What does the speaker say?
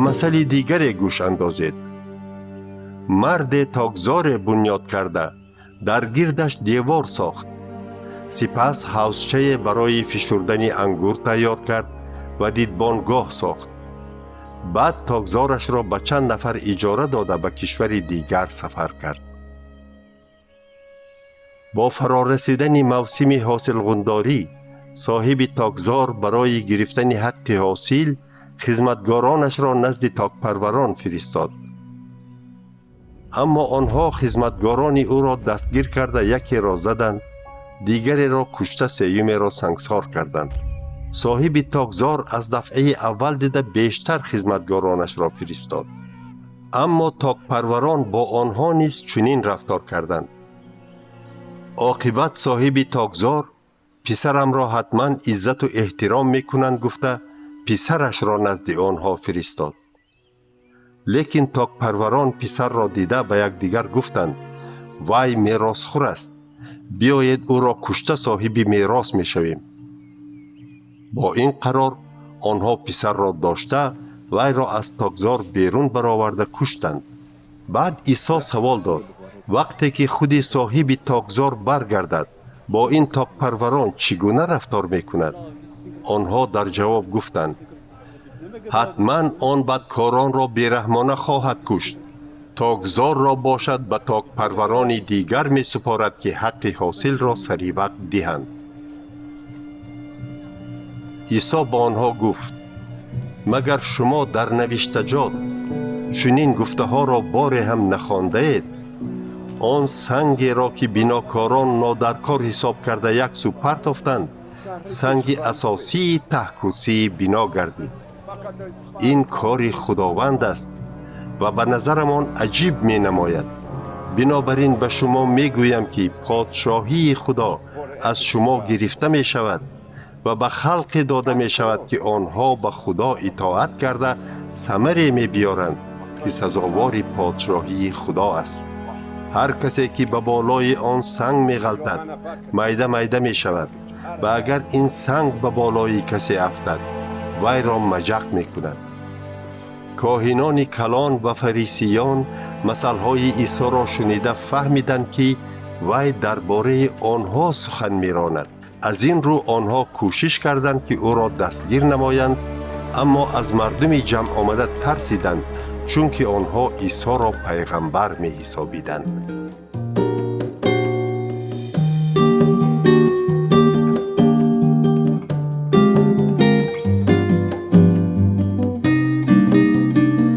Масали дигаре гӯш андозед. Марде токзоре бунёд карда, дар гирдаш девор сохт, сипас ҳавзчае барои фишурдани ангур тайёр кард ва дидбонгоҳ сохт. Баъд токзорашро ба чанд нафар иҷора дода, ба кишвари дигар сафар кард. Бо фарорасидани мавсими ҳосилғундорӣ соҳиби токзор барои гирифтани ҳаққи ҳосил хизматгоронашро назди токпарварон фиристод. Аммо онҳо хизматгорони ӯро дастгир карда, якеро заданд, дигареро кушта, сеюмеро сангсор карданд. Соҳиби токзор аз дафъаи аввал дида бештар хизматгоронашро фиристод, аммо токпарварон бо онҳо низ чунин рафтор карданд. Оқибат соҳиби токзор писарамро ҳатман иззату эҳтиром мекунанд гуфта, писарашро назди онҳо фиристод. Лекин токпарварон писарро дида, ба якдигар гуфтанд: «Вай меросхӯр аст, биёед, ӯро кушта, соҳиби мерос мешавем». Бо ин қарор онҳо писарро дошта, вайро аз токзор берун бароварда куштанд. Баъд Исо савол дод: вақте ки худи соҳиби токзор баргардад, бо ин токпарварон чӣ гуна рафтор мекунад? Онҳо дар ҷавоб гуфтанд: «Ҳатман он бадкоронро бераҳмона хоҳад кушт, токзорро бошад, ба токпарварони дигар месупорад, ки ҳаққи ҳосилро саривақт диҳанд». Исо ба онҳо гуфт: «Магар шумо дар навиштаҷот чунин гуфтаҳоро боре ҳам нахондаед: Он сангеро, ки бинокорон нодаркор ҳисоб карда, як сӯ партофтанд, санги асосии таҳкурсии бино гардид. Ин кори Худованд аст ва ба назарамон аҷиб менамояд»? Бинобар ин ба шумо мегӯям, ки подшоҳии Худо аз шумо гирифта мешавад ва ба халқе дода мешавад, ки онҳо ба Худо итоат карда, самаре мебиёранд, ки сазовори подшоҳии Худо аст. Ҳар касе, ки ба болои он санг меғалтад, майда майда мешавад ва агар ин санг ба болои касе афтад, вайро маҷақ мекунад». Коҳинони калон ва фарисиён масалҳои Исоро шунида, фаҳмиданд, ки вай дар бораи онҳо сухан меронад. Аз ин рӯ онҳо кӯшиш карданд, ки ӯро дастгир намоянд, аммо аз мардуми ҷамъ омада тарсиданд, чунки онҳо Исоро пайғамбар меҳисобиданд.